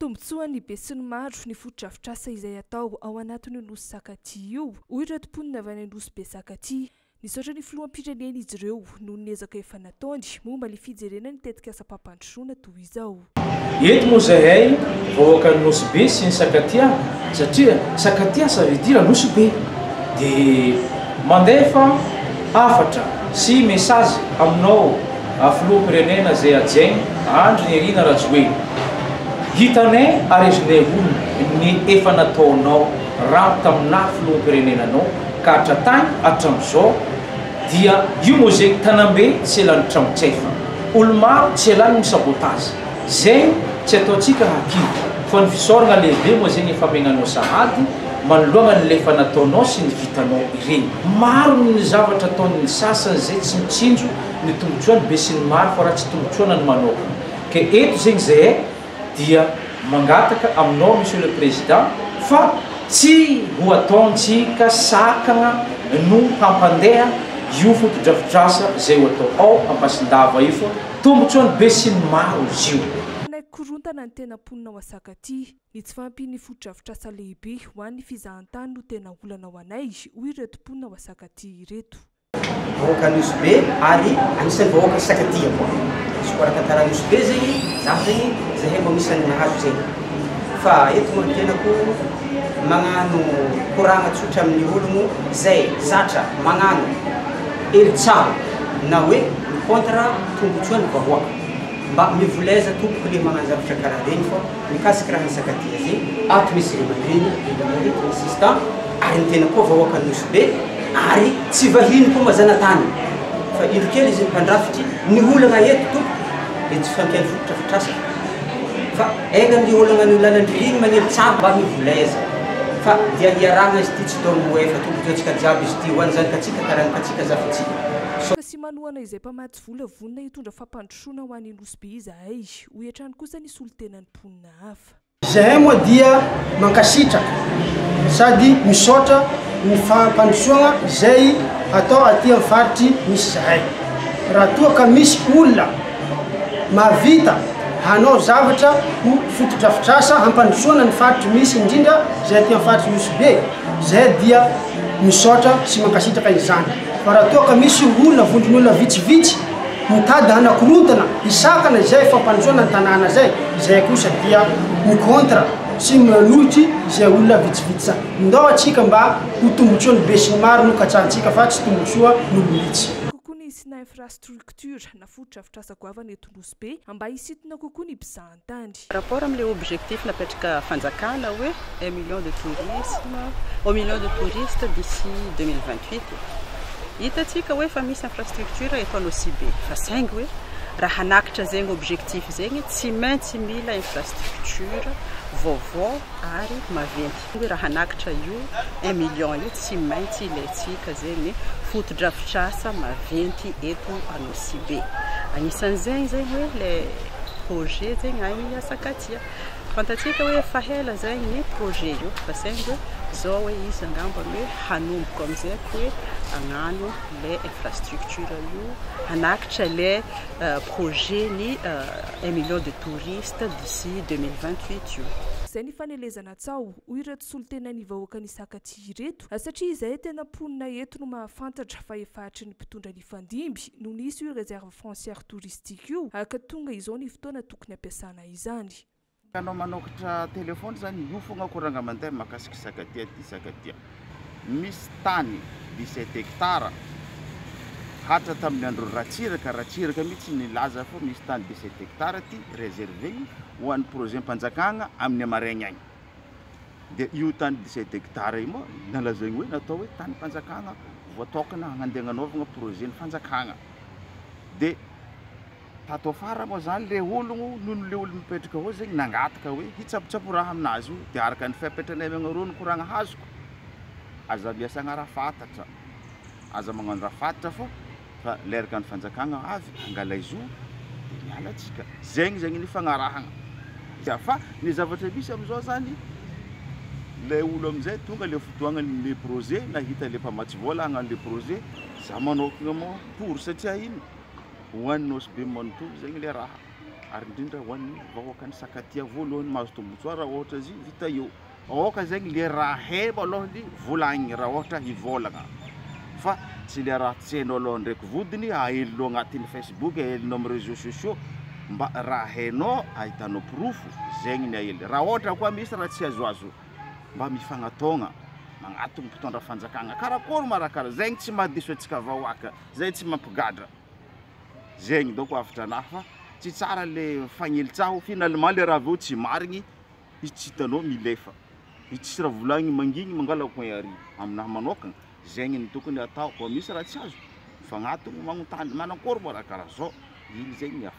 Tombontsoan'ny besinimaro ny fotodrafitrasa izay atao ao anatin'io Nosy Sakatia io, hoy ireto mponina avy any Anosibe Sakatia. Nisaotra ny filoham-pirenena izy ireo noho ny ezaka efa nataony momba ny fijerena ny tetikasam-pampandrosoana toy izao. Eto moa zahay vahoakan'i Nosy Be sy ny Sakatia satria Sakatia ça veut dire Nosy Be dia mandefa hafatra sy message aminao filoham-pirenena izay hajainy Andry Nirina Rajoelina. Hitanay ary azonay honina ny efa nataonao raha taminà filoham-pirenena anao ka hatratany hatramizao dia io moa zegny tanambe tsy elan'ny tramontsefa olo maro tsy elany ny sabotage zegny tsy ataontsika hakivy fa ny fisaoragna lehibe moa zegny efa amegnanao sahady manoloagna ny lefa nataonao sy ny vitanao ireny maro ny zavatra ataon'ny sasany zay tsy mitsinjo ny tombotsoany be sy ny maro fa raha tsy tombotsoana ny manokana ke eto zegny zahay dia mangataka aminao Monsieur le Président fa tsy ho ataontsika sakana no hampandeha io fotodrafitrasa izay ho atao ao Ampasindava io fa tombotsoan'ny besinimaro izy io. Manaiky korontana ny tena mponina ao Asakaty. Ny tsy fahampian'ny fotodrafitrasa lehibe ho an'ny fizahantany no tena olana ho anay, hoy ireto mponina ao Asakaty ireto. Vahoaka Nosy Be ary anisan'ny vahoaka Sakatia koa. Izy koa ara-tantara Nosy Be zegny, zaho zegny, zahay mbo anisan'ny nahazo zegny. Fa eto moa ny tenako magnano koragna tsotra amin'ny ologno zay zatra magnano helo-tsaho na hoe mi-contre tombotsoan'ny vahoaka. Mba mivoleza tompoko le magnano zavatra karaha regny fa mikasiky raha ny Sakatia zegny, ato misy ray aman-dreny, eto misy assistant ary ny tena koa vahoakan'i Nosy Be. Ary tsy vahiny koa mazanatany fa indro kely izy ny mpandrafitry ny olagna eto tompoko dia tsy fampiany fotodrafitrasa fa enga ny olagna ny lalan-dririniny magnely tsara mba mivoleza fa dia hiarahagna izy ity tsy dôngo efa tompoko antsika jiaby izy ity ho an'ny zanakatsika taranakatsika zafintsika so. Sy manohana izay mpamatsy vola vonona hitondra fampandrosoana ho an'i Nosy Be izahay, hoy hatrany kosa ny solontenan'ny mponina hafa. Izahay moa dia mankasitraka sady misaotra ny fampandrosoagna izay atao aty amin'ny faritry misy izahay. Raha toa ka misy olona mahavita hanao zavatra ho fotodrafitrasa hampandrosoana ny faritry misy indrindra izay aty amin'ny faritry Nosy Be, izahay dia misaotra sy mankasitraka izany. Fa raha toa ka misy olona, vondron'olona vitsivitsy Mitady hanakorontana, hisakana izay fampandrosoana ny tanàna izay, izay kosa dia mi-contre sy manohitry izay olona vitsivitsy izany. Ndao antsika mba ho tombotsoan'ny besinimaro no katsahantsika fa tsy tombotsoa n'olom-bitsy. Kokoa ny hisiana infrastructure na fotodrafitrasa goavana eto Nosy Be mba hisintona kokoa ny mpizahantany. Par rapport amin'ilay objectif napetraka fanjakana hoe un million de tourisme, un million de touristes d'ici 2028, hitantsika hoe efa misy infrastructure eto Anosibe fa saingy hoe raha hanakitra zegny objectif zegny tsy maintsy mila infrastructure vaovao ary maventy. Hoe raha hanakitra io un million io tsy maintsy ilaintsika zegny fotodrafitrasa maventy eto Anosibe. Anisan'izegny zegny hoe le projet zegny agny Asakatia. Fantatsika hoe efa ela zegny ny projet io fa saingy hoe zao hoe izy angambany hoe hanomboka amizay ko hoe hagnano le infrastructure io, hanakitra le projet ny un million de touristes d'ici 2028 io. Izay ny fanelezana tsaho, hoy ireto solontenan'ny vahoakan'i Sakatia ireto, satria izahay tena mponina eto no mahafantatra fa efa hatry ny mpitondra nifandimby no nisy io réserve foncière touristique io ka tonga izao ny fotoana tokony hampiasana izany. Anao manokatra téléphone zany io fogna koragna mandeha makasiky Sakatia ty Sakatia. Misy tany 17 hectares hatra tamin'ny andron'i Ratsiraka, Ratsiraka mihitsy nilaza fa misy tany 17 hectares ty reservegny ho an'ny projet-mpanjakagna amin'ny hamaregny agny. Dia io tany 17 hectares io moa nalazaigny hoe natao hoe tanim-panjakagna voatokana handeha agnanaovagna projet-n'ny fanjakagna. Dia tato afara moa zany le ologno noho le olo mipetraka ao zegny nangataka hoe hitsabotsabo raha aminazy io dia araka ny fepetranay magnarô ny koragna azoko, aza miasagna raha fantatra, aza magnano raha fantatra fô fa leraka ny fanjakagna avy hangala izy io dia miala antsika, zegny zegny ny fagnarahagna fa ny zavatra misy amizao zany le olo amizay tonga le fotoagnany le projet nahita le mpamatsy vôla hagnano le projet, za manokagna moa pour satria ino ho an'i Nosy Be manontolo zegny le raha. ary indrindra ho an'ny vahoakan'ny Sakatia voalohany mahazo tombotsoa raha ohatra izy vita eo. Aoka zegny le raha hay malôha ny volagniny raha ohatra hivôlagna fa tsy le raha tsy hainao aloha ndraiky vodiny aelinao agnatin'ny Facebook, aelinao amin'ny réseaux sociaux, mba raha hainao ahitanao porofo zegny ny aely. Raha ohatra koa misy raha tsy azoazo mba mifagnatôgna magnatogno mpitondra fanjakagna karakôry ma raha karaha zegny tsy mahadiso antsika vahoaka, zay tsy mampigadra zegny donc hafatra anahy fa tsy tsara le mifagnely tsaho finalement le raha avy eo tsy marigny izy tsy hitanao milefa, izy tsisy raha volagniny mangigny mangala coin ary. Aminahy manokagna zegny ny tokony atao koa misy raha tsy azo mifagnatogno magnontany manakôry moa raha karaha zao, igny zegny ny afa.